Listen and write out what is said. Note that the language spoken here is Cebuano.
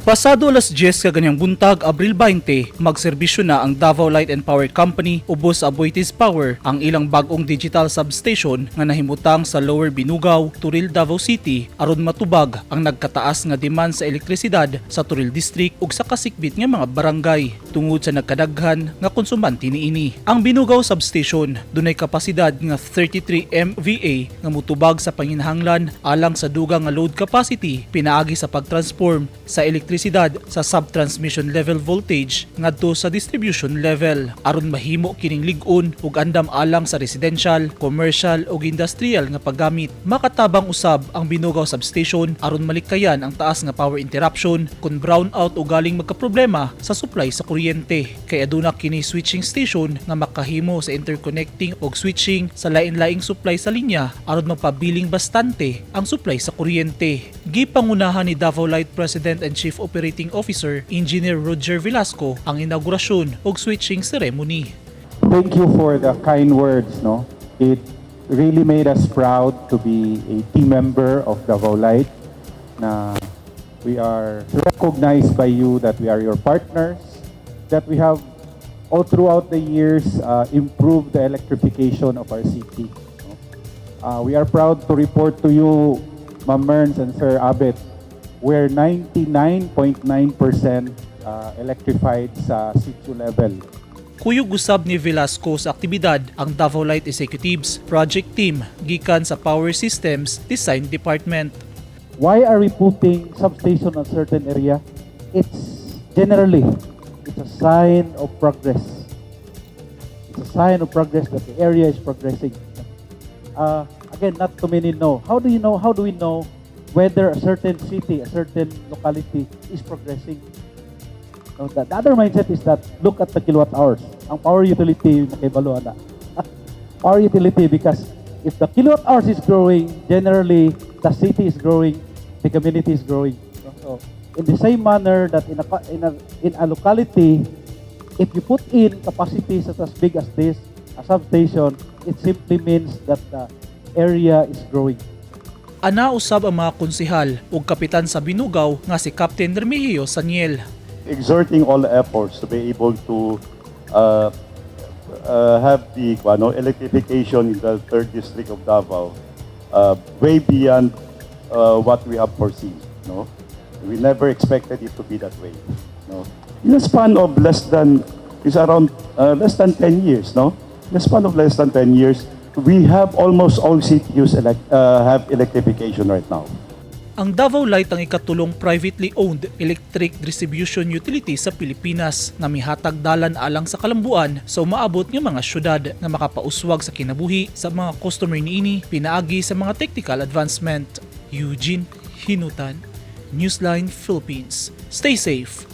Pasado alas 10 kaganyang buntag, Abril 20, magserbisyo na ang Davao Light and Power Company ubos sa Aboitiz Power ang ilang bag-ong digital substation nga nahimutang sa Lower Binugao, Toril, Davao City aron matubag ang nagkataas nga demand sa elektrisidad sa Toril District ug sa kasikbit nga mga barangay tungod sa nagkadaghan nga konsumante niini. Ang Binugao Substation dunay kapasidad nga 33 MVA nga mutubag sa panginahanglan alang sa dugang nga load capacity pinaagi sa pagtransform sa elektrisidad sa subtransmission level voltage ngadto sa distribution level aron mahimo kining lig-on ug andam alang sa residential, commercial ug industrial nga paggamit. Makatabang usab ang Binugao Substation aron malikayan ang taas nga power interruption kung brown out o galing magkaproblema sa supply sa kuryente. Kay aduna kini switching station nga makahimo sa interconnecting og switching sa lain-laing supply sa linya aron magpabiling bastante ang supply sa kuryente. Gipangunahan ni Davao Light President and Chief Operating Officer Engineer Roger Velasco ang inaugurasyon ug switching ceremony. Thank you for the kind words, no? It really made us proud to be a team member of Davao Light, na we are recognized by you, that we are your partners, that we have all throughout the years improved the electrification of our city, no? We are proud to report to you, Ma'am Merns and Sir Abet, we're 99.9% electrified sa sitio level. Kuyog usab ni Velasco sa aktibidad ang Davao Light Executives Project Team gikan sa Power Systems Design Department. Why are we putting substation on certain area? It's generally, it's a sign of progress. It's a sign of progress that the area is progressing. Again, not too many know. How do you know? How do we know whether a certain city, a certain locality is progressing? No, the other mindset is that look at the kilowatt hours. Ang power utility, makibalo na. Power utility, because if the kilowatt hours is growing, generally the city is growing, the community is growing. So in the same manner that in a locality, if you put in capacities as big as this, a substation, it simply means that the area is growing. Ana usab ang mga konsehal ug kapitan sa Binugao nga si Captain Remigio Saniel. Exerting all efforts to be able to have the ano, electrification in the third district of Davao way beyond what we have foreseen. No, we never expected it to be that way. No, in a span of less than is around less than 10 years. No, in a span of less than 10 years, we have almost all CTUs have electrification right now. Ang Davao Light ang ikatulong privately owned electric distribution utility sa Pilipinas nga mihatag dalan alang sa kalambuan sa umaabot nga mga syudad nga makapauswag sa kinabuhi sa mga customer niini pinaagi sa mga technical advancement. Eugene Hinutan, Newsline Philippines. Stay safe.